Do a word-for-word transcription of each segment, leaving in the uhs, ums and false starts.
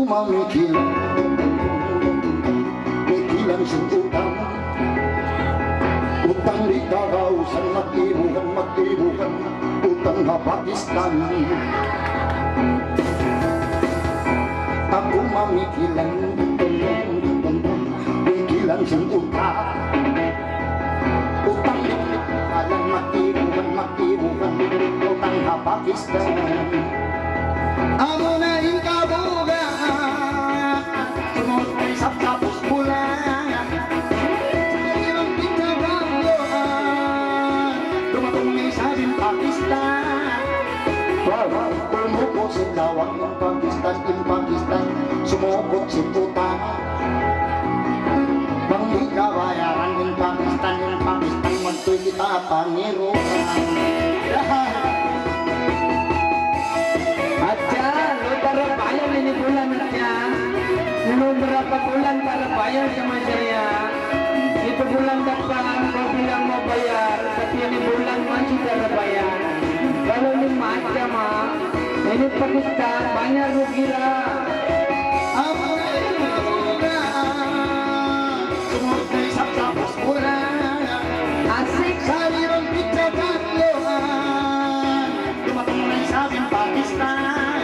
Mamikilan, mikilan sin utang. Utang di' kagausan, mag-ibuhan, mag-ibuhan. Utang ha Pakistan. Aku mamikilan, mikilan sin utang. Utang di' kagausan, mag-ibuhan, mag-ibuhan. Utang ha Pakistan. Amu na in kabugaan. Sumut na isab tapus bulan. Sa' di' man kita banggaan. Dumatung na isab in Pakistan. Wow. Tumuko' sin lawang in Pakistan, in Pakistan. Sumukut sin utang. Bang di' kabayaran in Pakistan, in Pakistan, magtuy kita pangiruan. Hadja, lu tarabayan ini bulan hadja. Lu berapa bulan tarabayan sama saya? Itu bulan depan kau bilang mau bayar, tapi ini bulan masih tarabayan. Kalau ini macam, ah, ini Pakistan banyak rugi lah. Amu na in kabugaan. Sumut na isab tapus bulan. Asik. Sa' di' man kita banggaan. Dumatung na isab in Pakistan.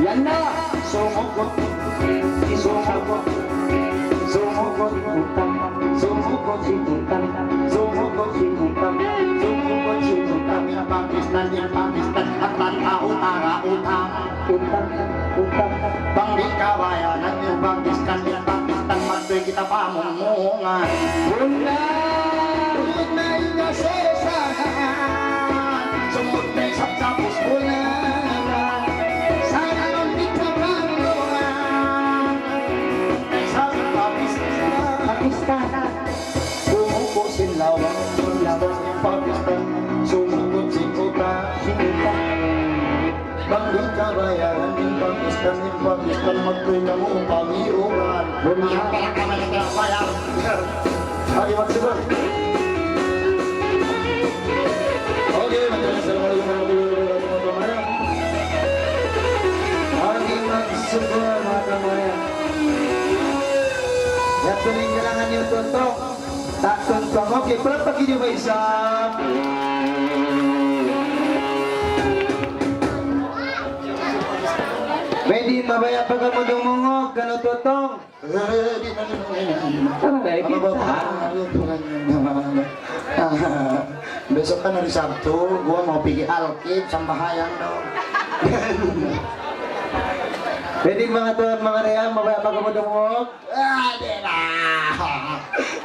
Yan na. Sumukut. Sumukut. Sumukut utang. Sumukut sin utang. Sumukut sin utang. Sumukut sin utang. In Pakistan, in Pakistan. At tan-aw utang, utang. Utang, utang. Bang di' kabayaran in Pakistan, in Pakistan. Magtuy kita pamungan. Bunnal! Sumut na in kasaysayan, sumut na isab tapus bulan. Sa' di' man kita banggaan. Sa' Pakistan. Pakistan. Sumuko' sin lawang, sin lawang Pakistan. Sumukut sin utang, sin utang. Bang di' kabayaran in Pakistan, in Pakistan, magtuy kamu pangiruan. Bunnal. Ayaw ka na kamu nagkabayar. Agi magsukul. Okay, magsukul. Assalamualaikum warahmatullahi wabarakatuh, manga kamara. Agi magsukul, manga kamara. Yadtu in galangan niyu, Tuntong. Tak, Tuntong. Okay, palakpak niyu pa isab. Pwede, mabaya' pa kamu dumungug, kanu, Tuntong? Eh, di' na, di' na, di' na. Aray, kita. Besok kan hari Sabtu, guwa' mau pigi alkib, sambahayang daw. Pwede, manga tuwan, manga dayang, mabaya' pa kamu dumungug? Ah, di' na.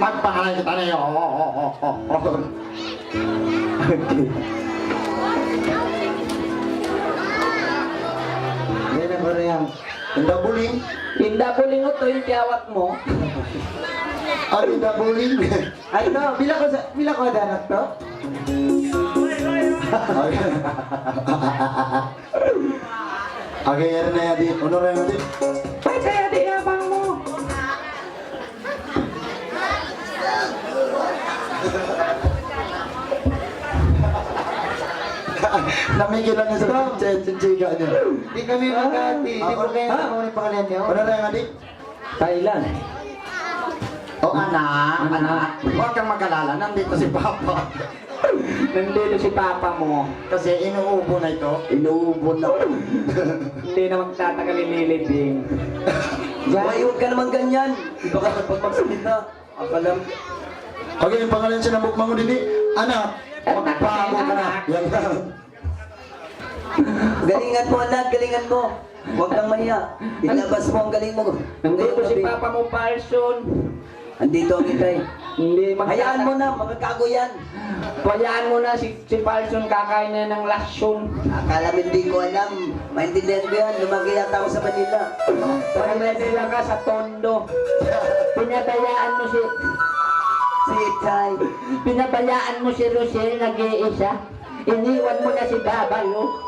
Magpangalan kita na yan. Okay. Di' na, manga dayang. Inda buling. Inda buling, utu in kiyawat mu. Anu, inda buling? Anu, bila kaw sa-, bila kaw ada anak to? Okay, yari na yari. Unu ra yari? Pwede yari, yabang mu. Namikilan niya sa chinchika niya. Di' kami maghati. Di' ko kayo, ha? Ano yung pangalan niyo? Ano na yan, adik? Thailand. O, anak, anak. Huwag kang mag-alala, nandito si Papa. Nandito si Papa mo. Kasi inuubo na ito. Inuubo na. Hindi na magtatagal, ililibing. Huwag ka naman ganyan. Iba ka sa pagpagsalita. Akalam. Okay, in pangalan sin hambuuk manghud ini, anak, magbago ka na. Yan na. Galingan mo, anak, galingan mo. Huwag kang mahiya. Ilabas mo ang galing mo. Nandito si Papa mo, Palson. Andito kita eh. Hindi magtata- Hayaan mo na, makakago yan. Hayaan mo na si Si Palson, kakain na ng lasyon. Akala mo hindi ko alam. Maintindihan ko yan. Lumaki yata ako sa Manila. Pag Manila ka sa Tondo, pinabayaan mo si, si Itay. Pinabayaan mo si Rosel, nag-iisa. Iniwan mo na si Babalu.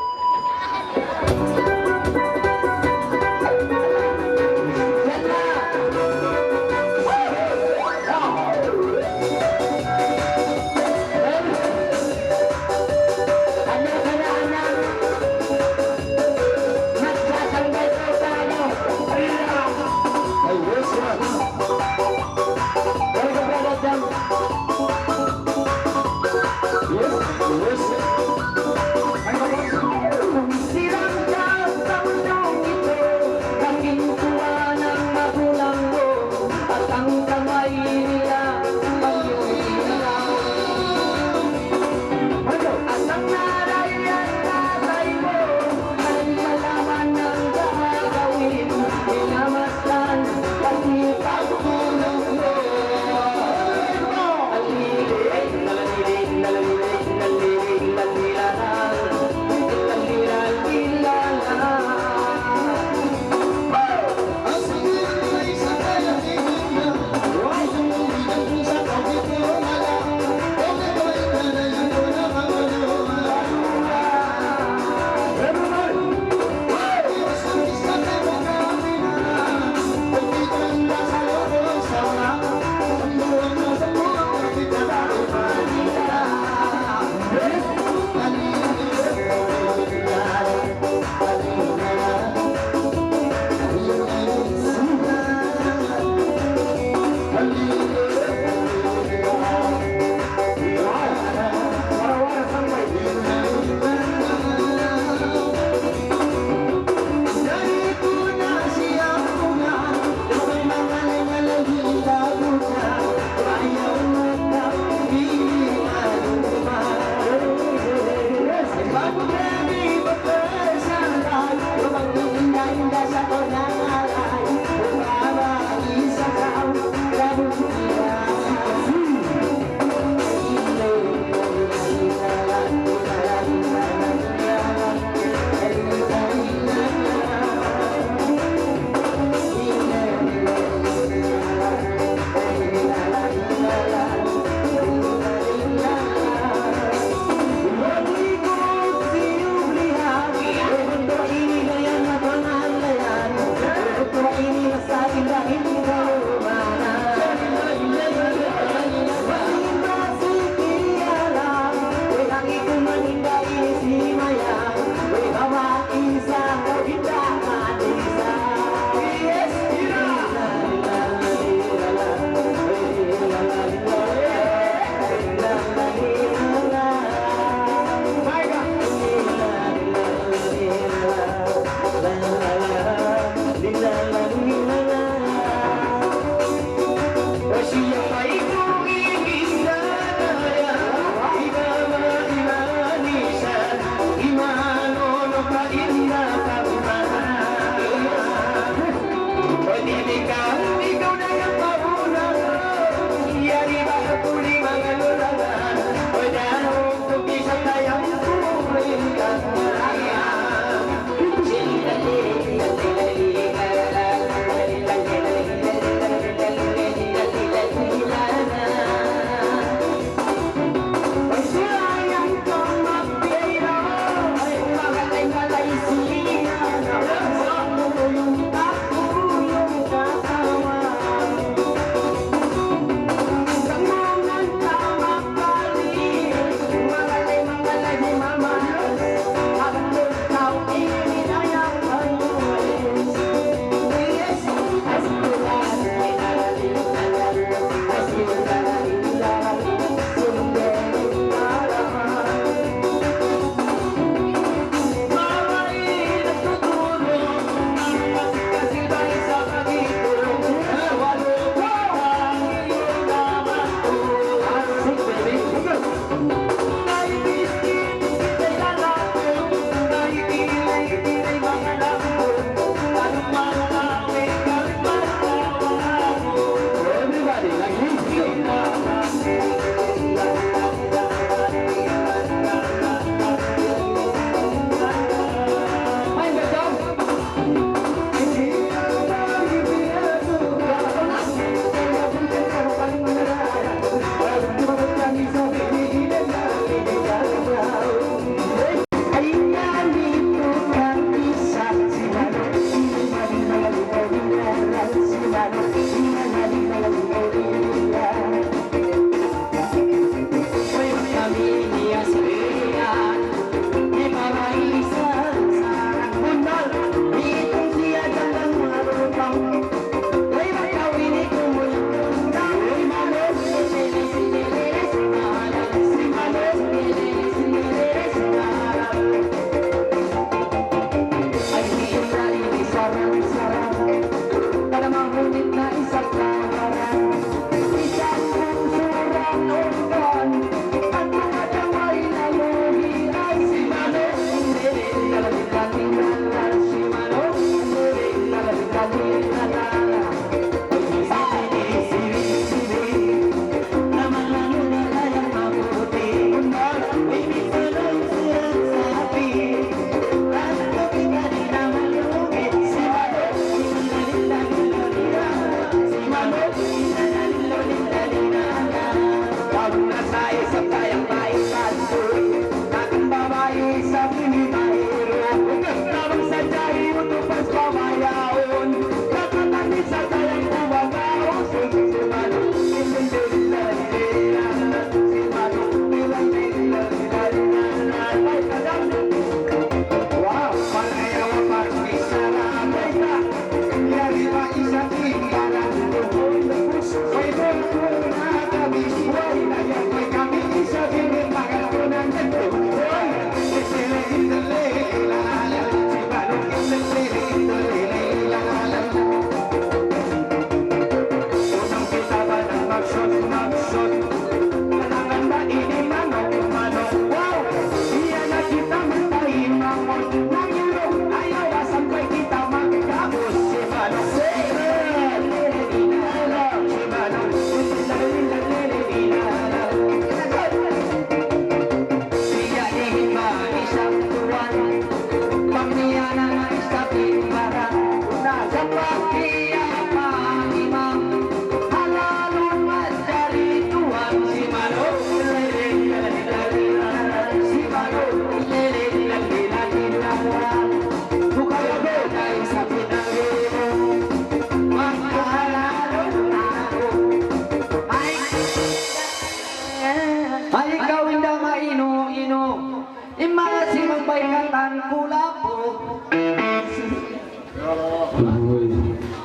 Uy.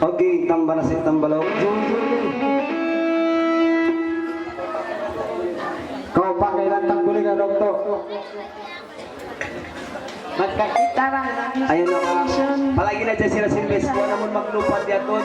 Okay, tambah nasi, tambah lauk. Kaw pa kailan taguli ka, doktor? Magkakita ra. Ayun na ka. Palagi na dyan sila si Miss. Kung namun maglupad yatod.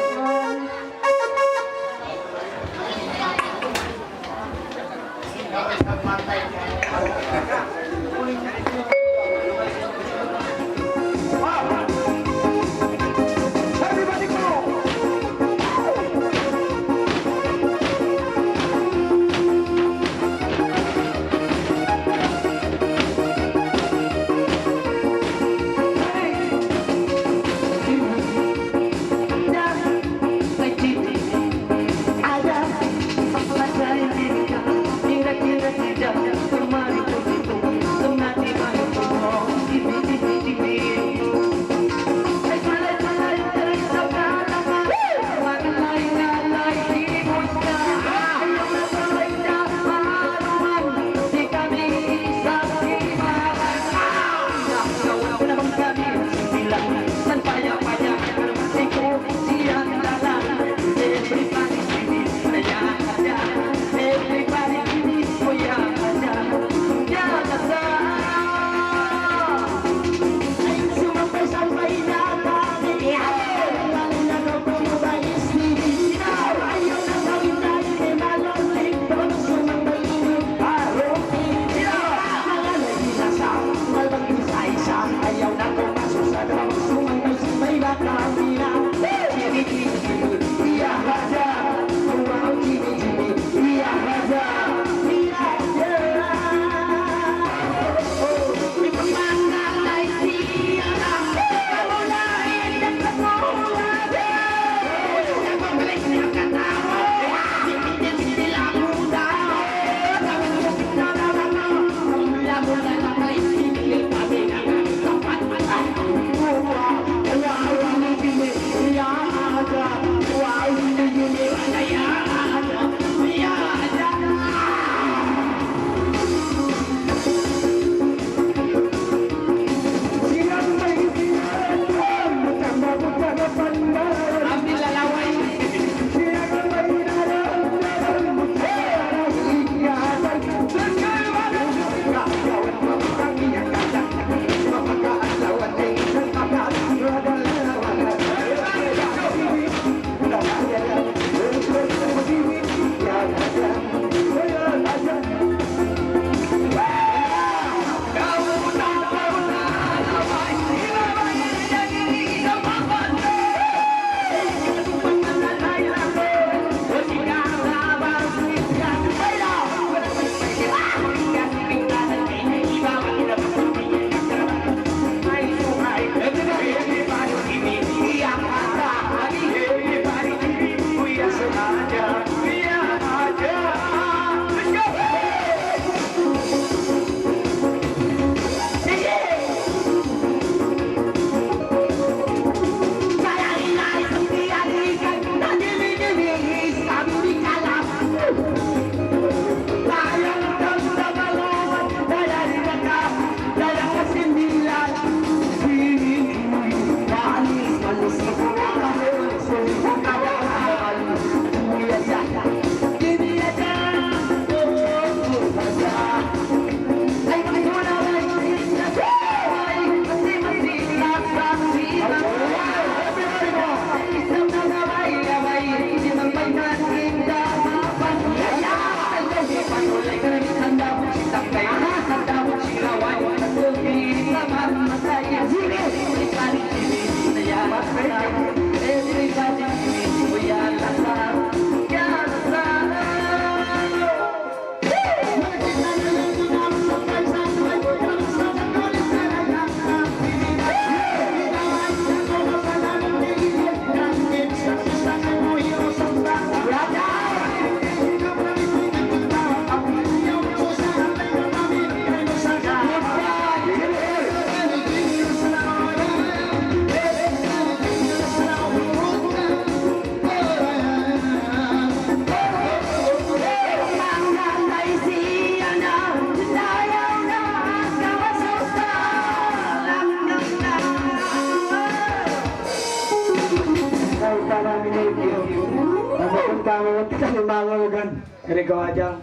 Tawagan. Ikaw, Ajang.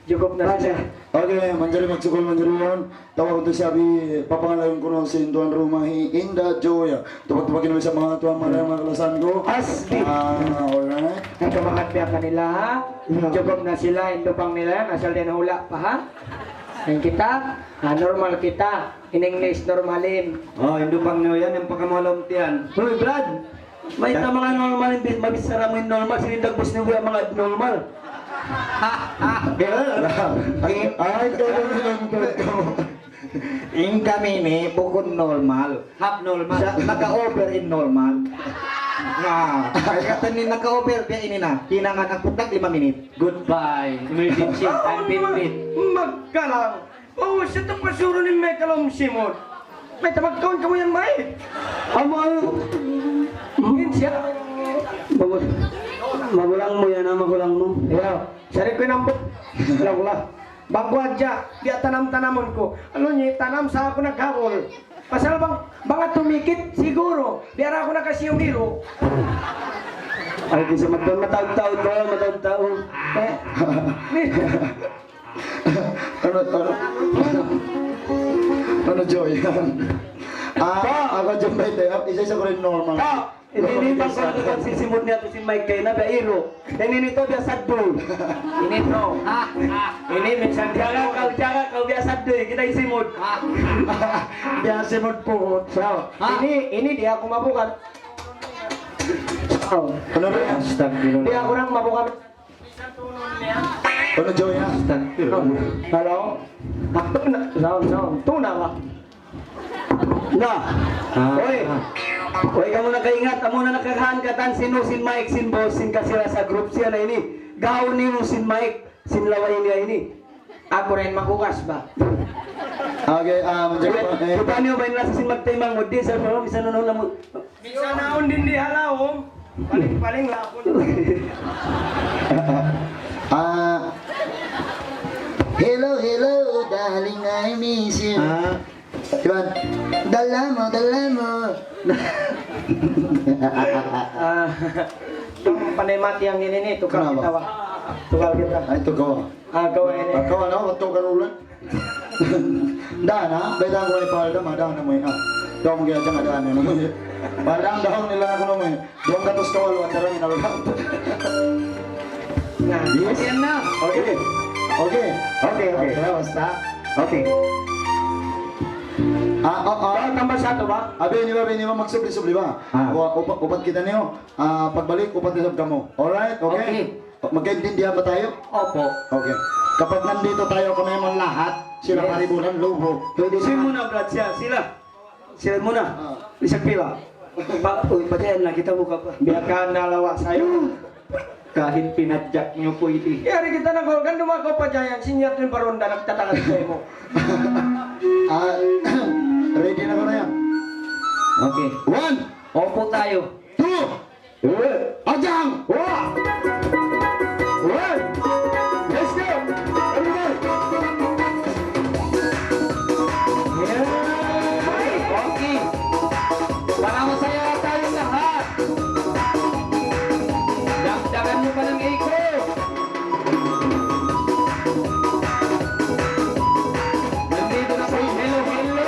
Jukup na siya. Okay, manjari magsukul, manjari yan. Tawag ku siya, bi, papangalan ku na sin tuan rumah hi Inda Joya. Tupad-tupad kami sa mga tuan, mga, mga kalasan ku. Asli. Ah, alright. Nagkamakan biya' kanila, ha? Yeah. Jukup na sila, indupang nila yan. Asal din hula pa, ha? Yan kita, ah, normal kita. In English, normalin. Oh, indupang niyu yan, in pagkamalom tiyan. Hoy, Brad! Mayta' manga normal, in bi-, mabichara mu in normal, sin dagbus niyu biya' manga abnormal. Ay, ay, ay, ay, ay, ay. In kami ini, bukun normal. Half normal. Siya, naka-over in normal. Na, kaya kata ni naka-over, biya' ini na. Hinangan ang putak lima minit. Goodbye. Emergency. Time limit. Magkalang. Oh, siya to pasuro ni Michael Om Simon. May tamagkaon ka mo yan, Mike. Amo ang Yun siya. Magu-, magulang mu yan, ha, magulang mu. Iya. Sari ko yung ambot. Wala, wala. Bangko hadja, di' tanam-tanamun ku. Unu niya, tanam sa aku naghabol. Pasal bang, bang tumikit, siguro, biya' aku nakasiyong iro. Ay, di' sa magpamataud-taud ba? Mataud-taud. Eh? Unu, unu, unu, Joy? Ah, aku jumpa itu, ya. Isa-isa ku rin normal. Ini, ini bang ku nagsisimud niya to sin Mike kay na biya' iro. Ini, ini to biya' saddu. Ini to. Ini minsan diya ka, diya ka, biya' saddu. Kita isimud. Biya' simud po. So, ini, ini di' aku mabukan. Oh. Unu ba yan? Astagfirullah. Di' aku nang mabukan. Unu, Joy, ha? Hello? Ako na, sound, sound. Tuna ba? Na. Ah. Oy. Oy, kamu nakaingat, kamu na nakakahan katan sino sin Mike, sin boss, sin kasira sa group siya na ini. Gaon niyu sin Mike, sin laway niya ini. Aku rin makukas ba? Okay, um, Japan, eh. Kita niyo ba in lasa sin magtaymang mo? Di', sa, sa, sa, no, no, no, Minsan awn din di' ha lawm. Paling-paling lapon. Ah, hello, hello, darling, I miss you. Ah. Iban, dala mo, dala mo. Ah, panay mati ang ini ni, tukar kita, wa. Tukar kita. Ay, tukar. Ah, kaw ini. Ah, kaw, ano? Tukar ulan. Dana, beda ko ni Palda, madana mo ina. Daw mo kaya dyan, madana mo. Palda, ang dahon nila na kuno mo. Daw katos ka walo, at darang inalagap. Na, yes. Yan na. Okay. Okay. Okay, okay. Okay, basta. Okay. Ah, oh, oh. Daw tambal sa ato ba? Abi, ini ba, ini ba, magsubli-subli ba? Ah. Wa-, upa-, upat kita niyo. Ah, pagbalik, upat kita kamu. Alright, okay? Okay. Magkaintindihan ba tayo? Opo. Okay. Kapag nandito tayo, kami man lahat, sila Yes. Paribunan, Lubo. Pwede Sila na. Muna, Brad, siya, sila. Sila muna. Ah. Isang pila. Ba, uy, pajayan na kita buka pa. Biya' ka nalawa sa'yo. Kahit pinadyak nyo po iti. Yari kita na, Gol, kan dumako pajayan, sinyat yung paronda, nagtatakas kayo mo. Ah, ready na ko na yan. Okay. One. Opo tayo. Two. Ajang! Wa! Wa! Let's go! Everybody! Yeah! Okay. Para masaya tayong lahat. Dagdagan mo pa ng ikot. Nandito na po yung hello, hello.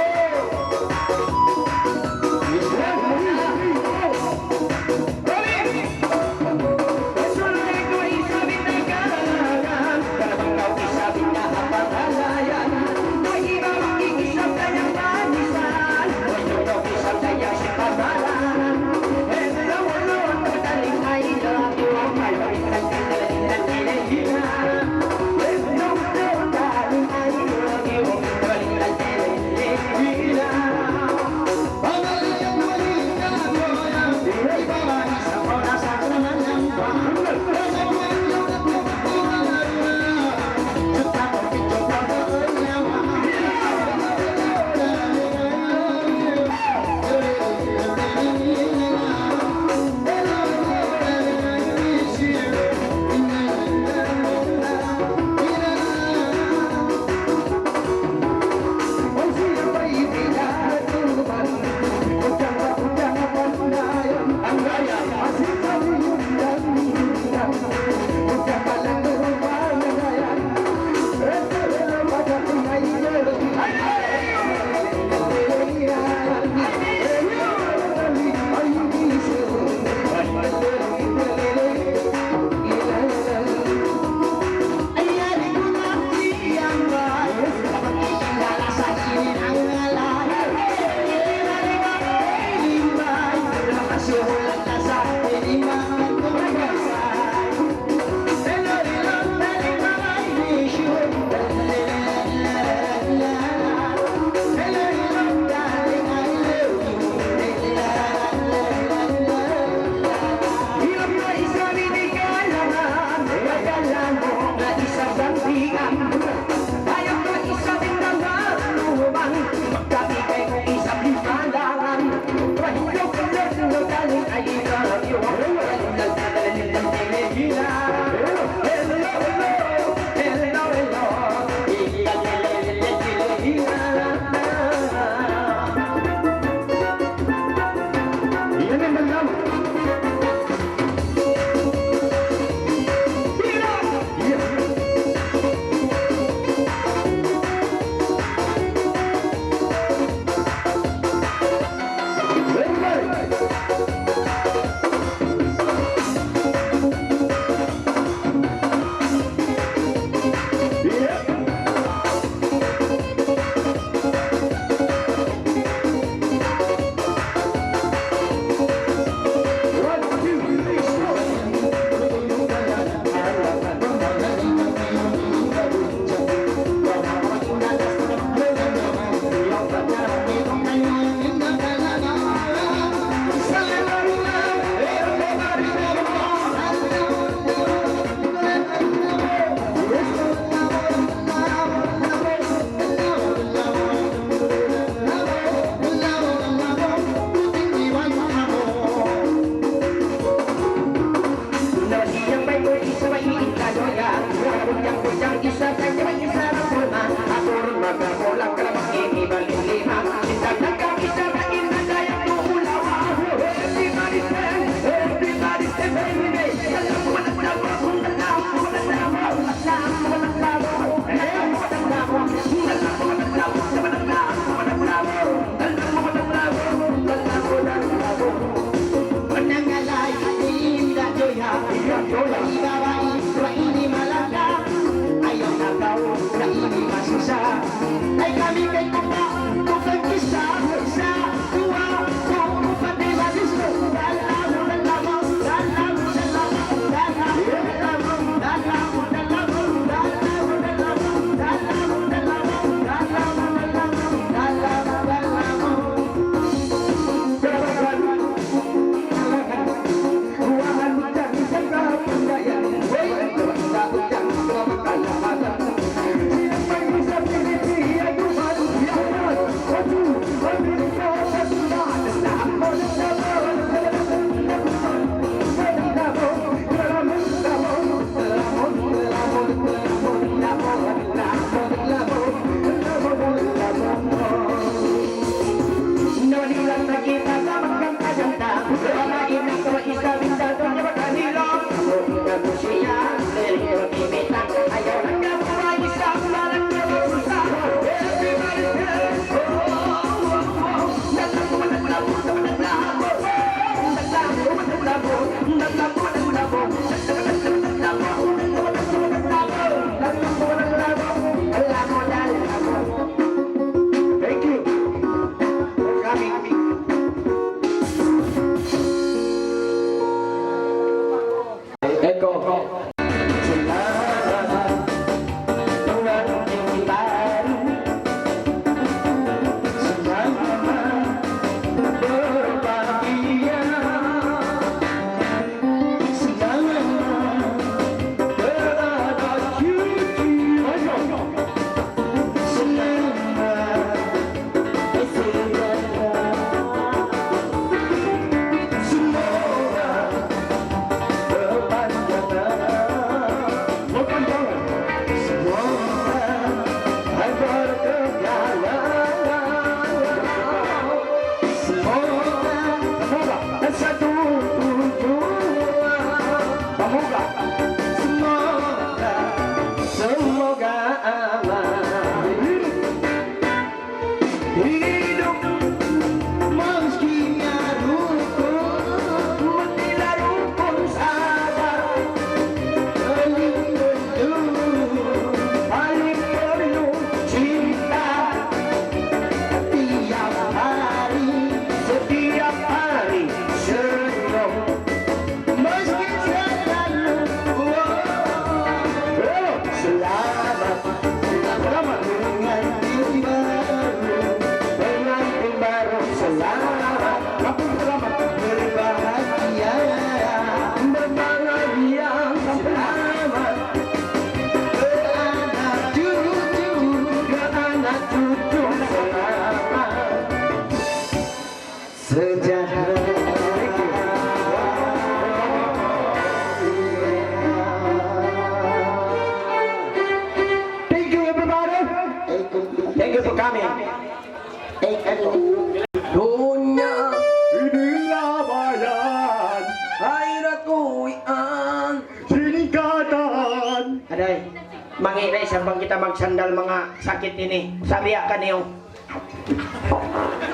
Semoga, semoga, sa tujuan. Semoga, semoga, semoga aman. Hidup maski miyarukun, mati la rukun sabar. Paling perlu, paling perlu cinta. Tiap hari, setiap hari senyum. Masjid selalu. Wow. Selamat. Selamat. Pengantin baru. Pengantin baru. Selamat. Kamu selamat. Berbahagia. Berbahagia. Selamat. Beranak cucu. Beranak cucu. Selamat. Sejahtera. Thank you. Thank you, everybody. Thank you for coming. Thank you. Dunya. Inilah bayan. Akhirat uwian. Sini katan. Aday, mangi' na isab bang kita magsandal, manga sakit ini. Sabiya' kaniyu.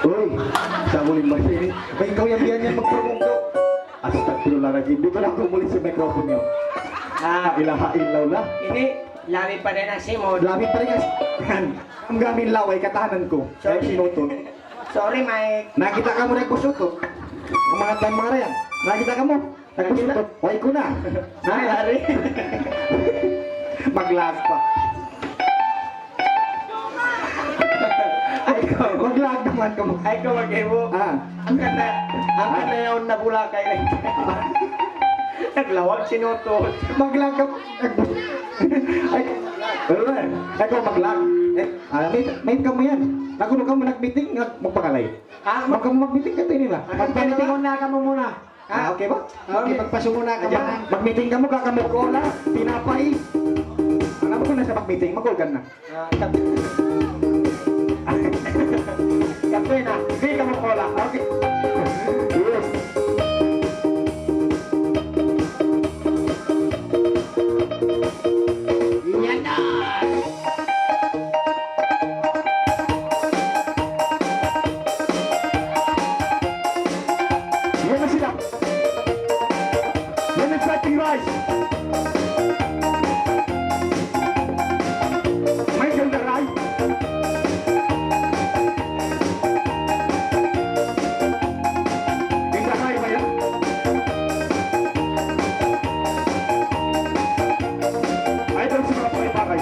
Uy, sa' muli masih ini. Ay, ikaw yan, yan, yan, magpurungong ka. Astagfirullahaladzim. Dito na aku muli sa microphone niyo. Ah. La ilaha illallah. Ini, labi pa rin ang simod. Labi pa rin ang, ang gamit laway, katahanan ku. Sorry. Kaya sinutot. Sorry, Mike. Nakita' kamu nagbusutot. Ang mga tan-, mga yan. Nakita' kamu? Nagbusutot. Way ku na. Ha? Yari. Maglag pa. Ay, ikaw. Maglag naman ka mo. Ay, ikaw, mag-ibo. Ah. Ang kata, ang kata yaon na Boracay. Naglawag, sinutot. Maglag ka. Ay, ano na? Ay, ikaw maglag. Eh, ah, may, may kamu yan. Nagulo ka mo, nag-meeting, nag-, magpakalay. Ah, mag- Magkamu mag-meeting ka, tayo nila. Ah, magpa-meeting. Magpamitingon na ka mo muna. Ah, okay ba? Okay, magpasumo na ka dyan. Mag-meeting ka mo, kakamu kola, tinapay. Alam ko na sa mag-meeting, mag-organ na. Ah, tap-, kape na. Hindi ka mo kola. Okay. Yes. Yan na. Yan na sila. Yan ang fighting rice. May ganda rice. Ganda rice ba yan? Idol sa mga pakipakay.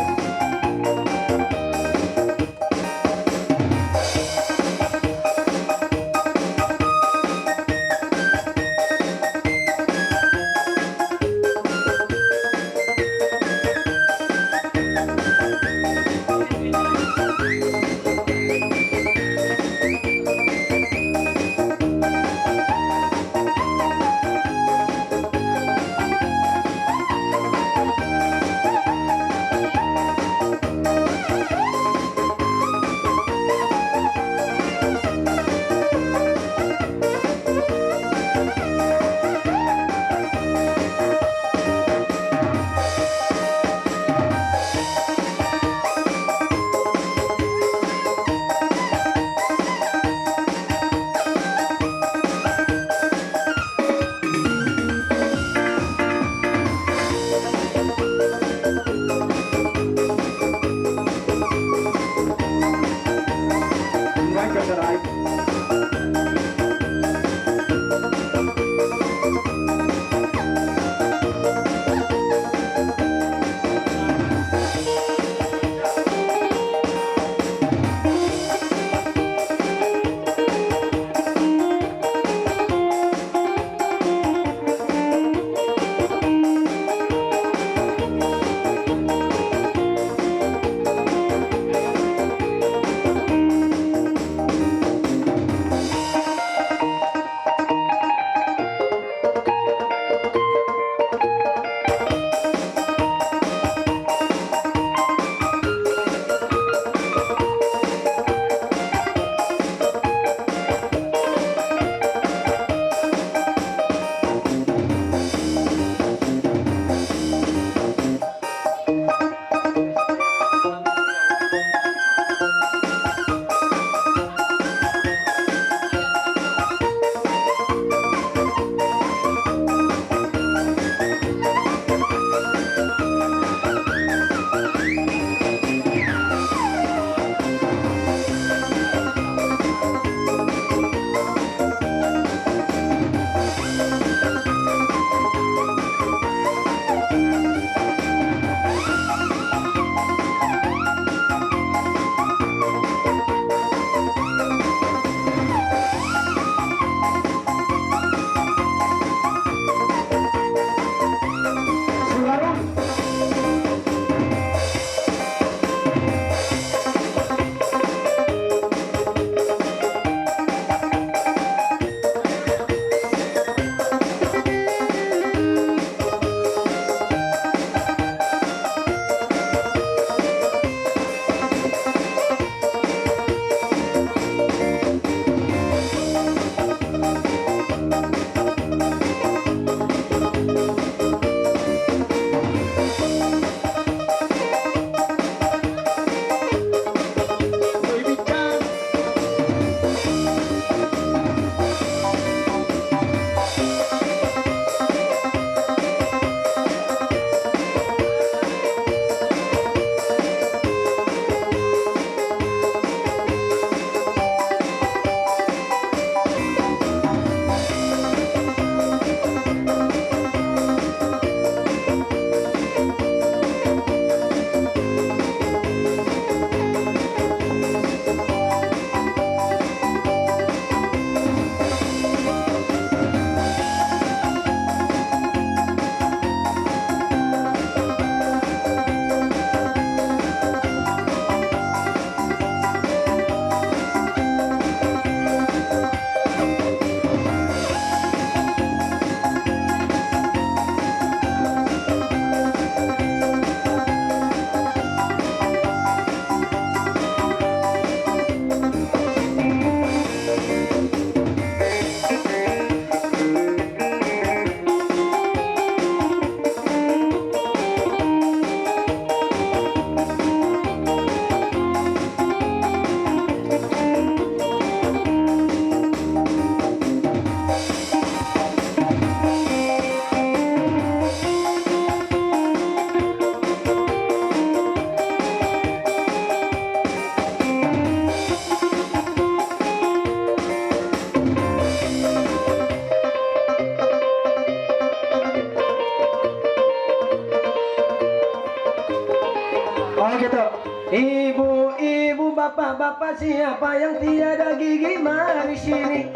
Bapak-bapak, siapa yang tiada gigi, mari sini.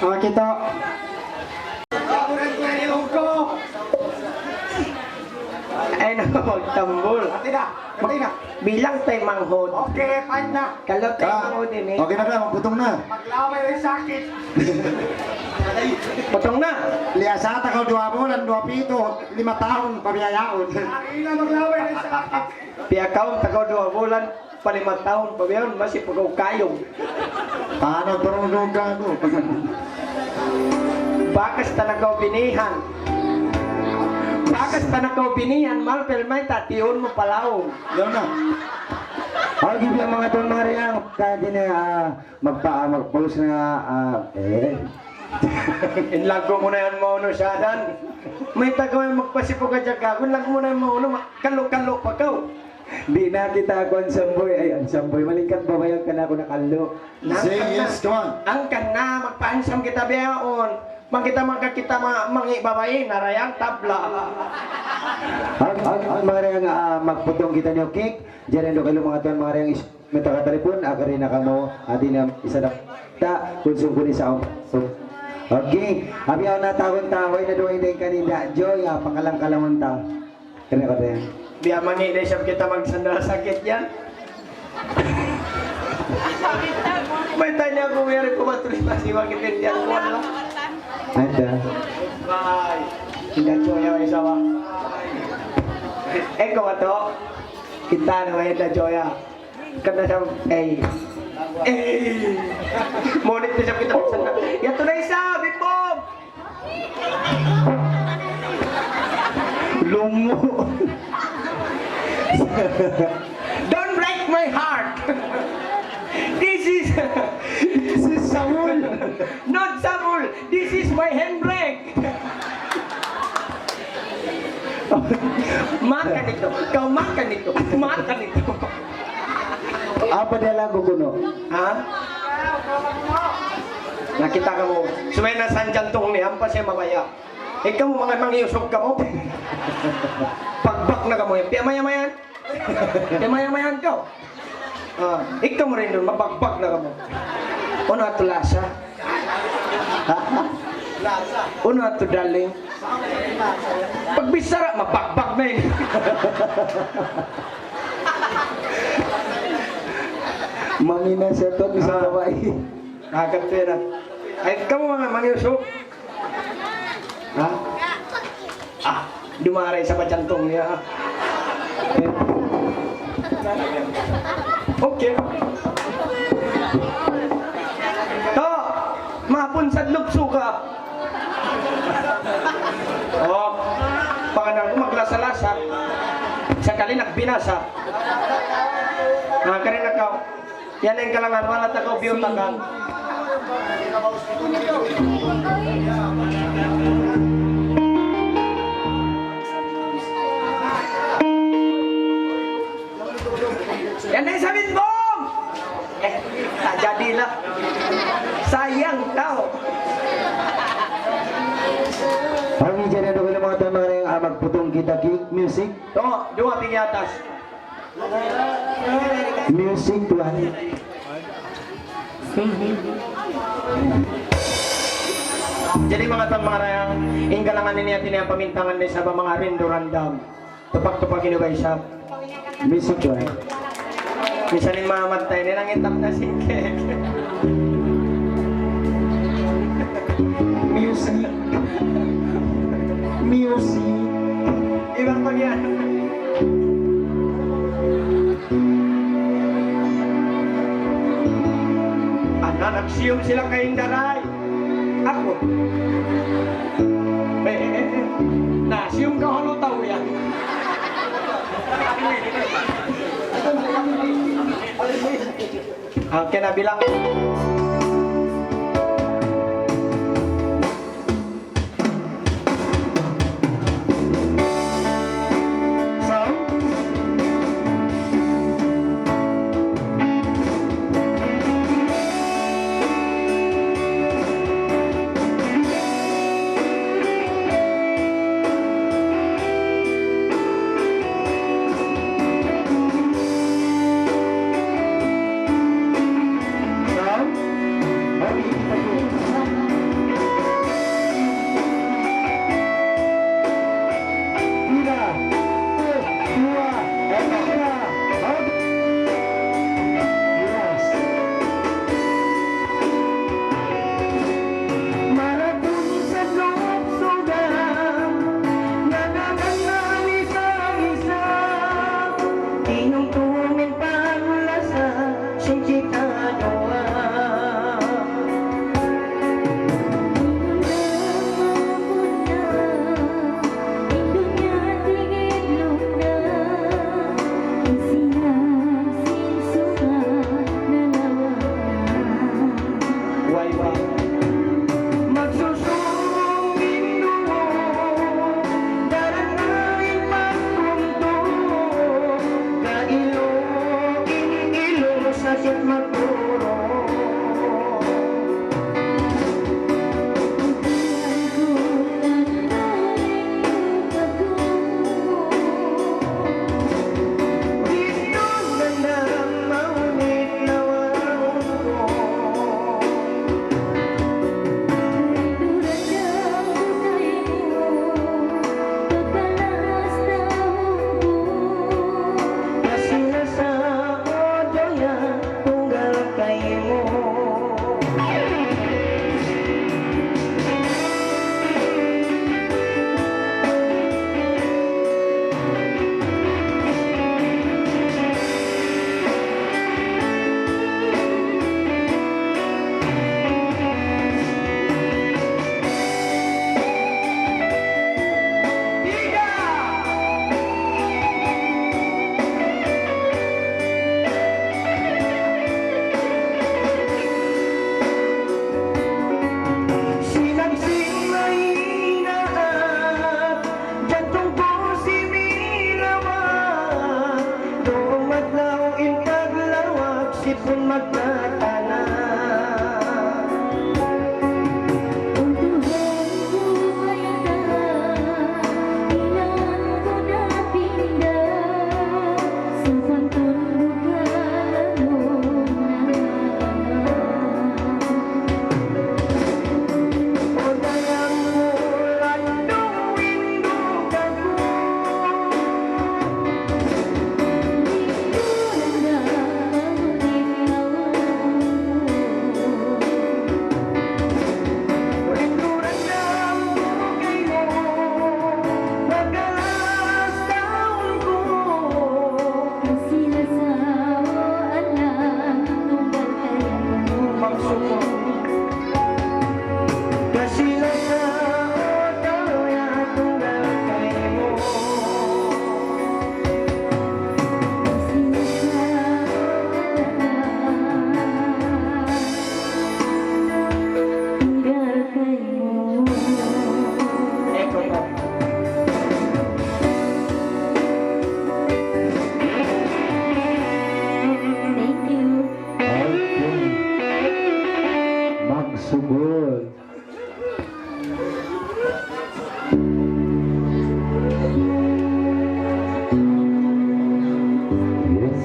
Ah, kita. Ay, na, magtambul. Pati na, pati na. Bilang tayo manghod. Okay, fine na. Kalau tayo Ah, manghod ini. Okay na ka, magputong na. Maglaway rin sakit. Putong na. Liyasa ta kaw duwa bulan, duwa pitu, lima tahun, pabiyayaun. Lagi na maglaway rin sakit. Piyakaun ta kaw duwa bulan, pa lima tahun, pabiyayaun, masi pa kaw kayong. Paano turun ka ako? Bakas ta na kaw binihan. Bakas ta na kaw binihan, malpel may tatiun mu palaw. Yan na. Agi biya' manga tuwan manga riyang, kaya din, ah, magpa-, magpaus na, ah, eh. In lagu mu na yan, maunu siya dan. May tagaw yan, magpasipog ka dyan ka. Kung lagu mu na yan, maunu, ma-, kalo-kalo pa kaw. Di' na kita aku handsome boy, ay, handsome boy. Malingkat babayan ka na aku nakallo. Say yes, come on. Hangkan na, magpa-handsome kita bihaun. Bang kita magkakita ma-, mangi' babai, narayang tabla. Ang, ang, ang manga riyang, ah, magputong kita niyu cake. Diyan ang lokal manga tuwan, manga riyang is-, may taga-telepon, akari na kamu, adi na isa na ta, kunsum kuni sa. Okay. Abi ako na taon ta, way na duway na yung kanina. Joy, ah, pakalang-kalangon ta. Kanya ka rin. Biya' mangi' na isab kita magsandal sakit yan. May tanya ako, mayroon ko matuloy pa si Wakit Indian ko, wala. Ada. Bye. Hindi ko yaw isa ba? Eh, ko ato. Kita na may da joya. Kada sa, eh. Eh. Monit na sa kita sa. Yato na isa, bimbong. Lungo. Don't break my heart. This is, this is Saul. Not Saul. This is my handbrake. Makan itu. Kau makan itu. Makan itu. Apa dia lagu kuno? Ha? Nakita' kamu, subay na sa jantung niya, ampa siya mabaya'. Ikaw, manga mangiusog kamu. Pagbak na kamu yan. Piyamaya-mayan. Piyamaya-mayan kaw. Ah, ikaw mu rin dun, mabagbag na kamu. Unu atu lasa? Unu atu daling? Pagbichara, mabagbag na ini. Mangina siya to, bisa Ah. babae. Agad pera. Ay, kamu manga mangiusog. Ha? Ah, dumaray sa pajantung niya. Okay. To, mapunsad lupso ka. Oh, panganan ko maglasa-lasa. Sakali nagbinasa. Ah, kari na ka. Yan in kalangan, wala' ta kaw biyutakan. Yan na in sabihin mo! Eh, tak jadi lah. Sayang tau. Kami dyan na dumating manga tuwan manga rayang, ah, magputong kita cake, music. To, duwa pigi atas. Music, tuwan. Jadi, manga tuwan, manga rayang, in kalangan ini hati niya pamintangan ni Sabah, manga rindu randam. Tupak-tupak ini ba isab? Music, tuwan. Misan in mamatay ini, nangitap na singkik. Music. Music. Ibang pagyan. Ana, nagsiyum sila kay Indaray. Aku. Eh, eh, eh, eh. Na, siyum ka, halo tau yan. Okay na bilang. Thank you. Okay. Magsugod. Yes.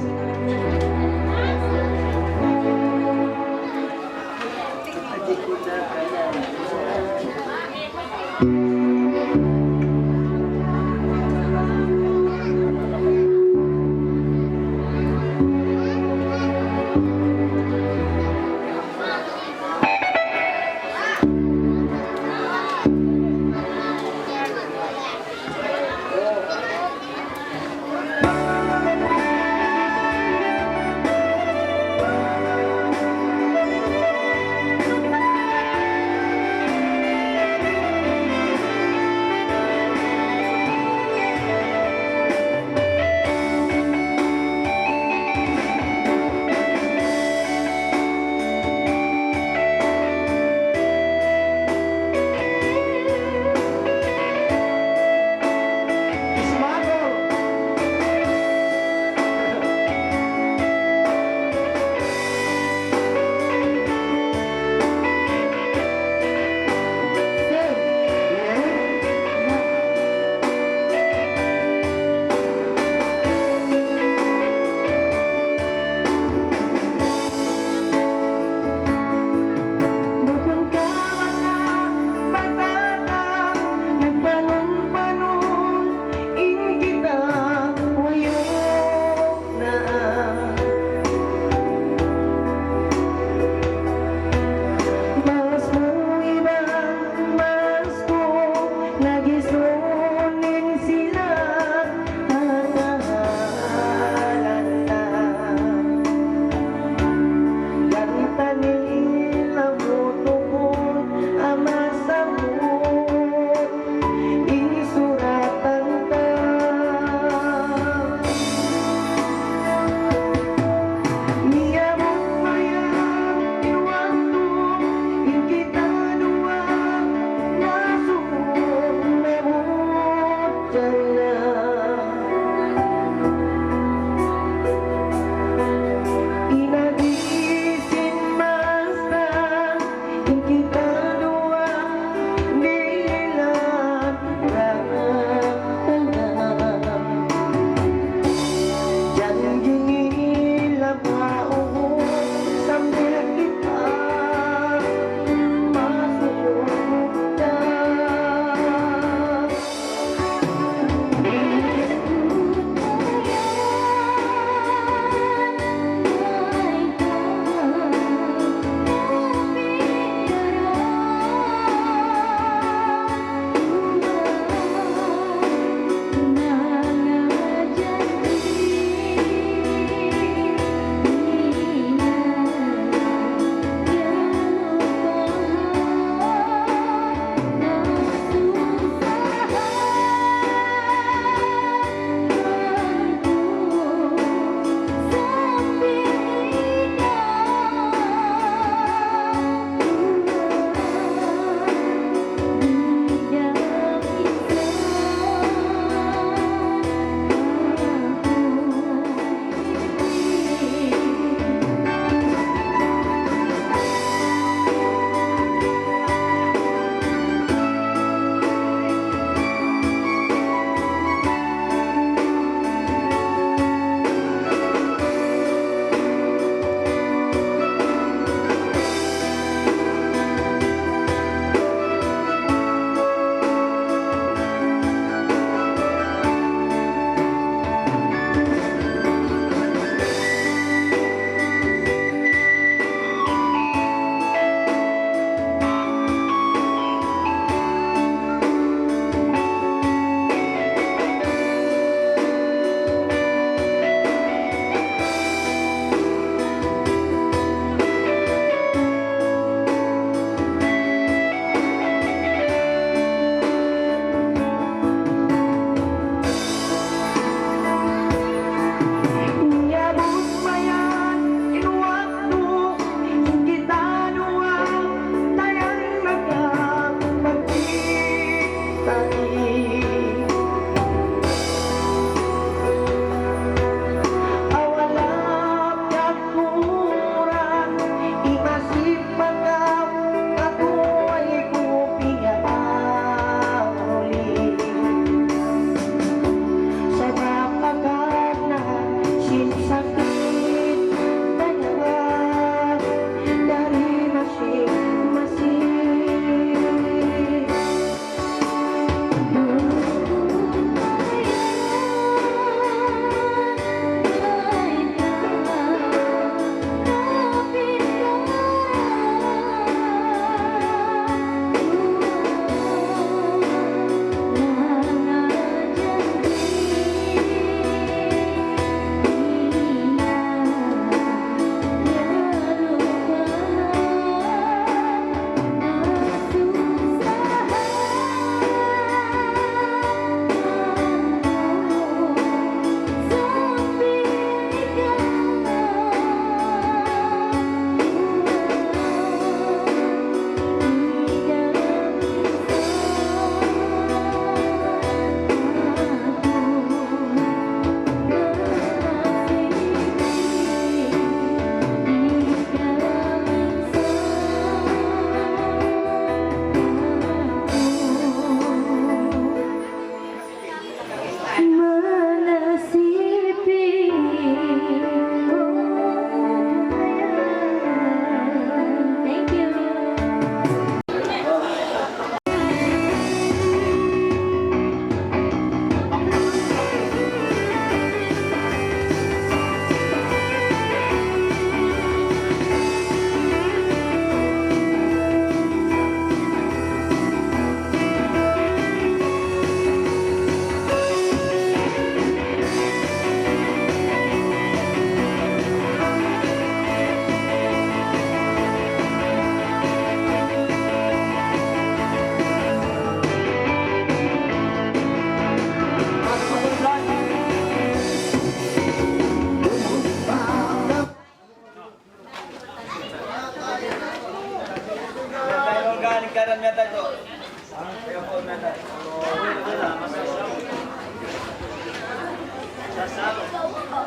Karan miyatay ko.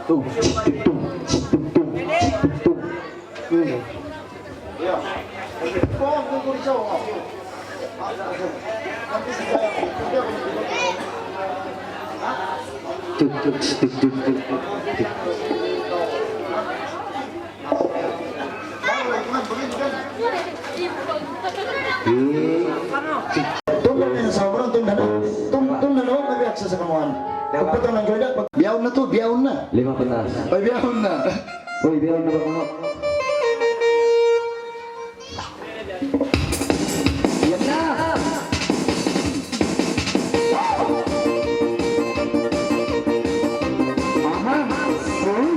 Tung, tung, tung, tung, tung. Hmm. Tung, tung, tung, tung, tung. Tunda na yan sa sobrang tunda na. Tun-, tunda na, huwag na biyak sa sakamuan. Pagpatang ng Jordan, pag- Biyaun na to, biyaun na. Lima patas. Ay, biyaun na. Uy, biyaun na ba, mga? Yan na! Aha! Uy!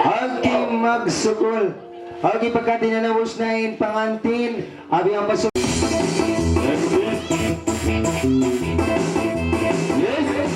Agi magsukul. Agi pagkati na naubus na in pangantin. Abi ang pasu- Yes.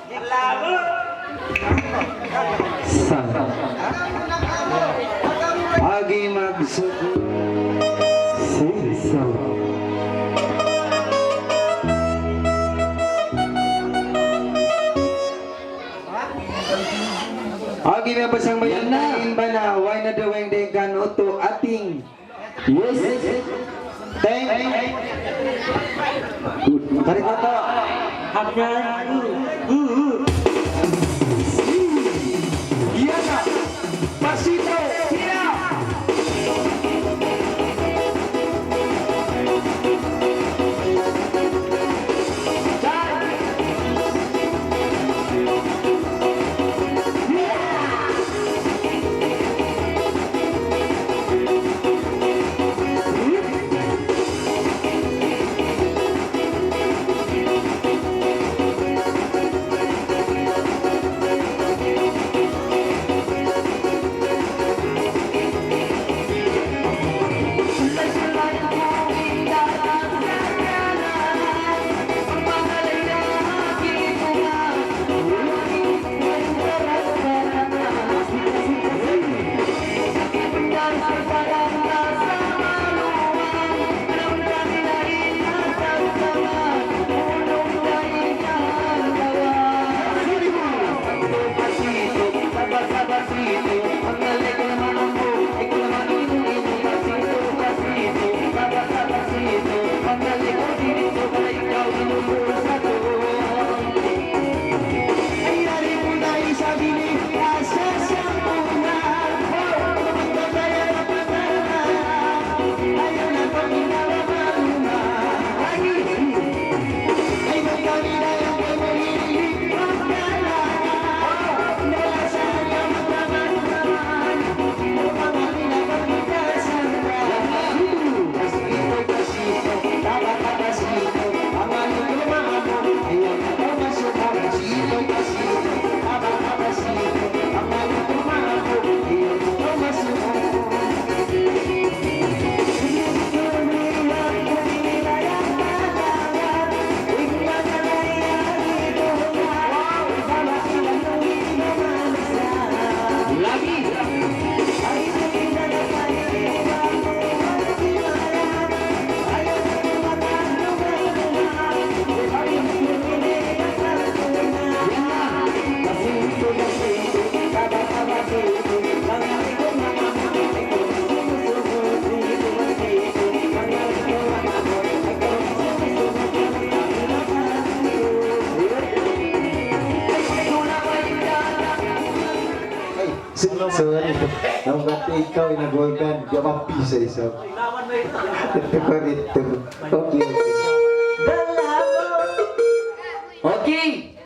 Sila. Sa. Agi magsukul. Sisa. Agi miyabasang bayan na in bana, way na daweng dengkan utu ating. Yes. Teng. Good. Tarikoto. Hanggang. Yan na. Pasito. Sila. Dahil Sorry. Ang bati ikaw, inagulgan. Di' mapisa isa. Ito pa rito. Okay, okay. Okay.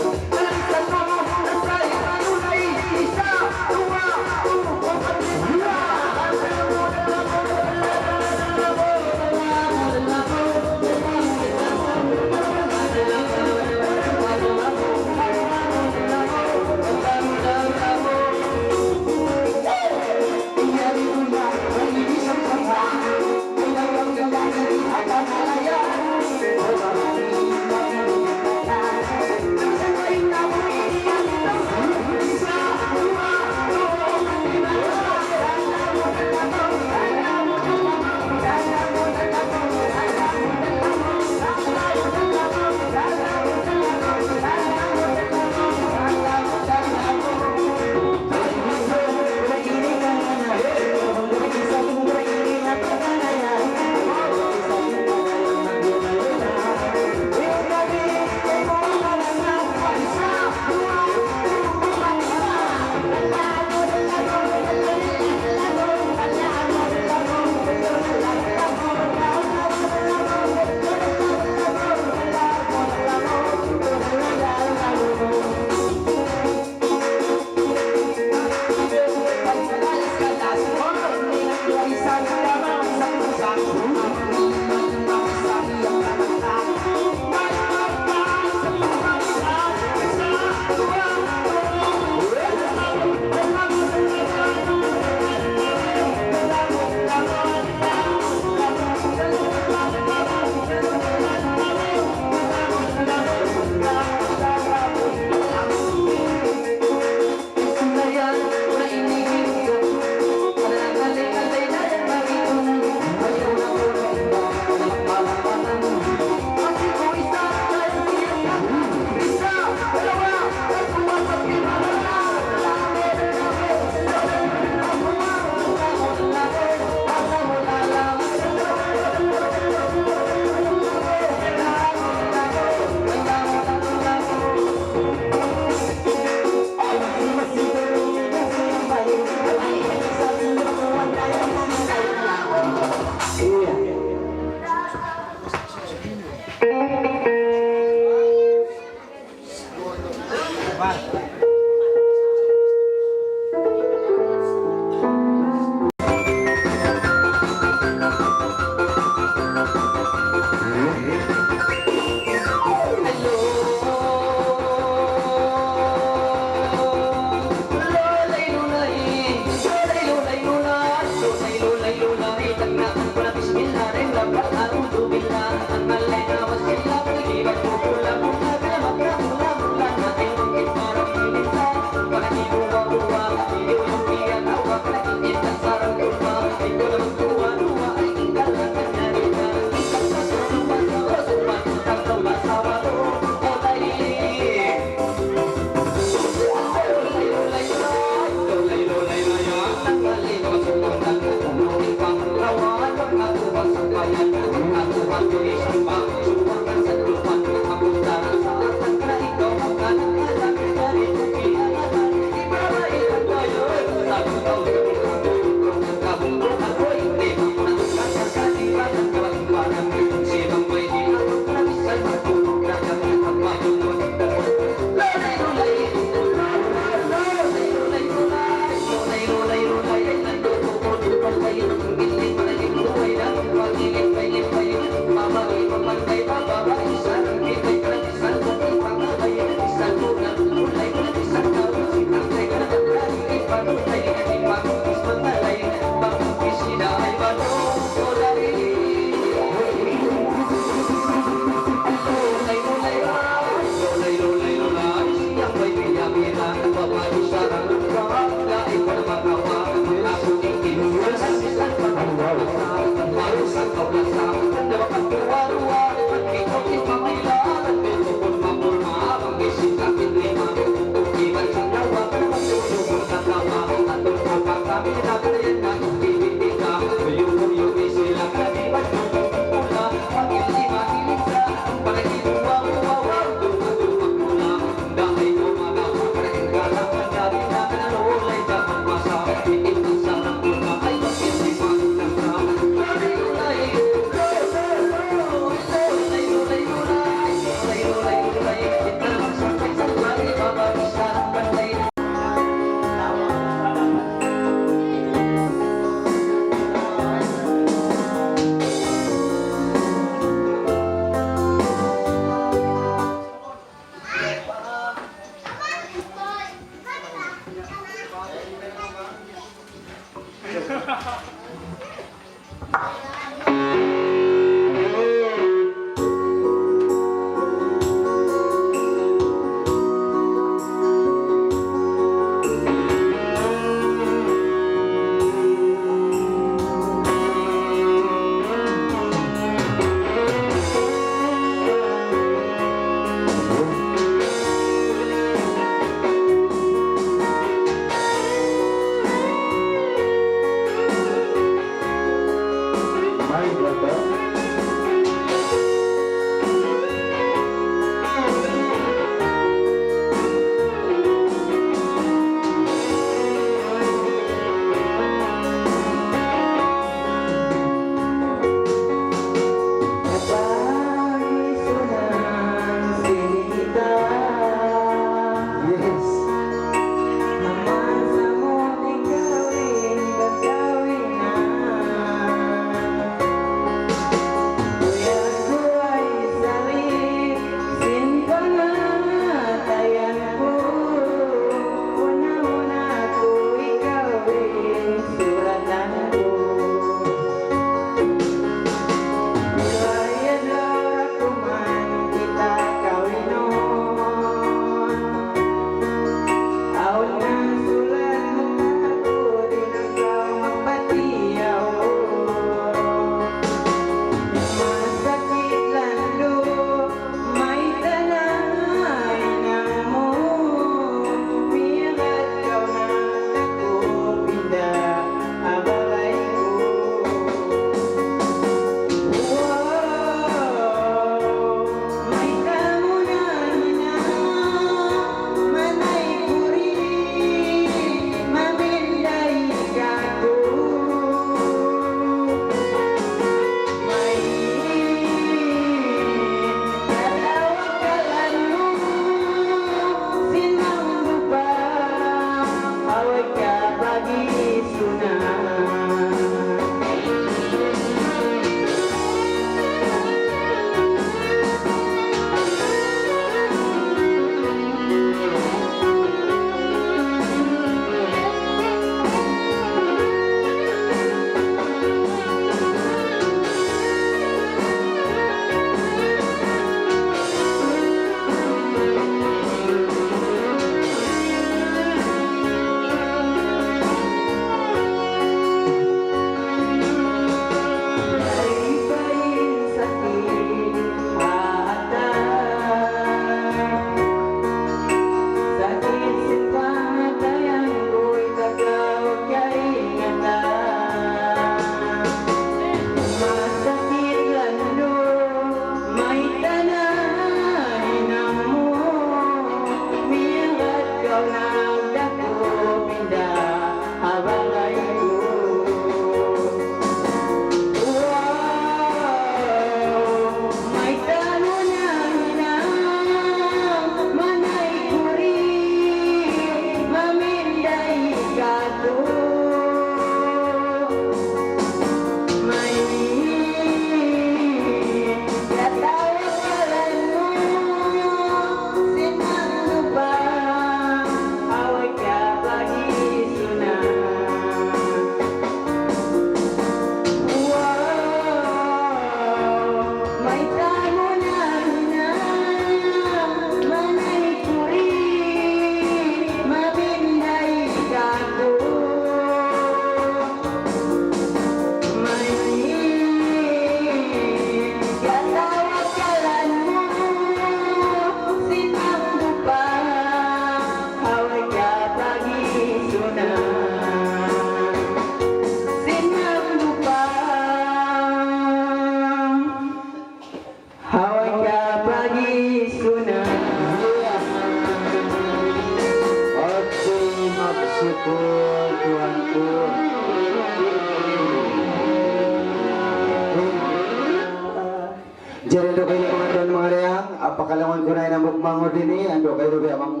Amun ku na in hambuuk mangud ini, andu' kayu biya' mang,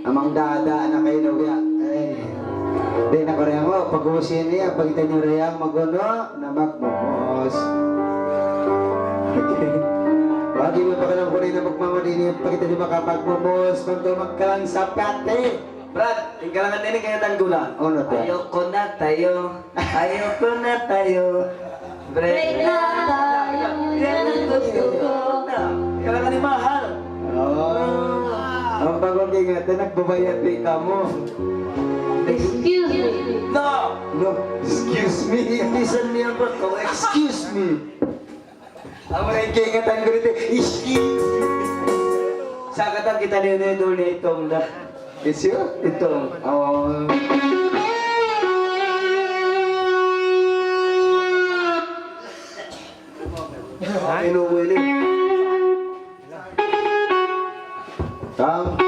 mang dada na kayu biya'. Ay. Di' na ku dayn mu, pag-usin niya, pagkita' niyu dayn mag-unu, na magmumos. Okay. Bagi mu pa kalam ku na in hambuuk mangud ini, pagkita' niyu makapagmumos, magtumag ka lang sapati. Brad, in kalangan ini kaingatan ku na. Unu tuud? Ayoko na tayo. Ayoko na tayo. Break na tayo. Yan ang gusto ko. Kalangan ni Mahal. Oh. Ang pag-ingatan, nagbabayad di kamu. Excuse me. No. No, excuse me. Hindi sa niya ba? Excuse me. Amu na in kaingatan ku didtu, iski. Sa' katan kita' niyu na duun niya Itong da. Yes, sir. Itong. Oh. Inu ini. Tam.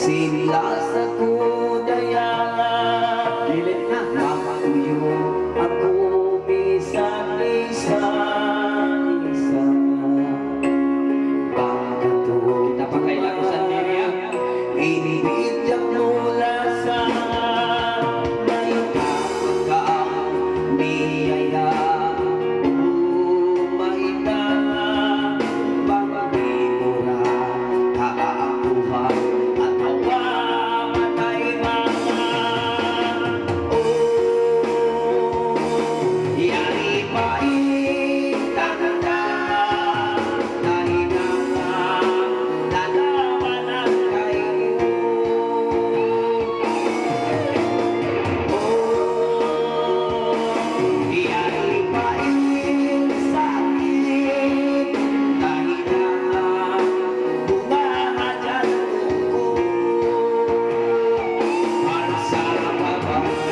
Sin lasa ku dayahan. Gilid na. Magtuyu' aku bisan isa-isa. Bang katu'. Kita pakai lagu sendiri, ya. In bidya mu lasa, mayta' pa kaw miyaya, umayna, bang di' mu ra kaakuhan atawa matay mama. Oh, yari pa in tanda, nahinang na lalawanan kaymu. Oh, yari pa in sakit, nahinang na bunga hajan ku. Para sa babae.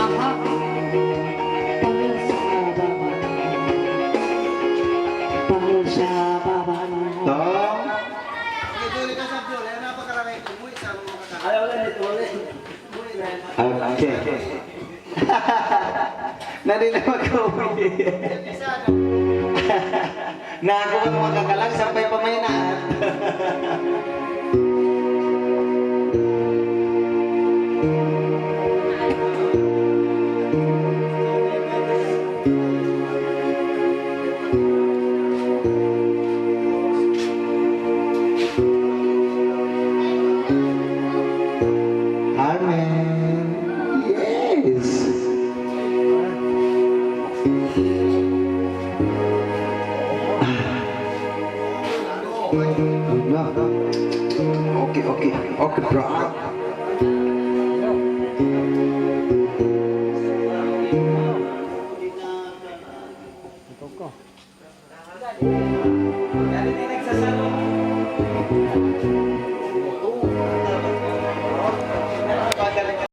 Aha. Pangil sa baba. Pangil sa baba. Tong. Ayaw lang ito ulit. Okay. Na di' na mag-uwi. Na aku pa makakalag sampay pa Maynila. Amen. Yes. Okay, okay. Okay, bro.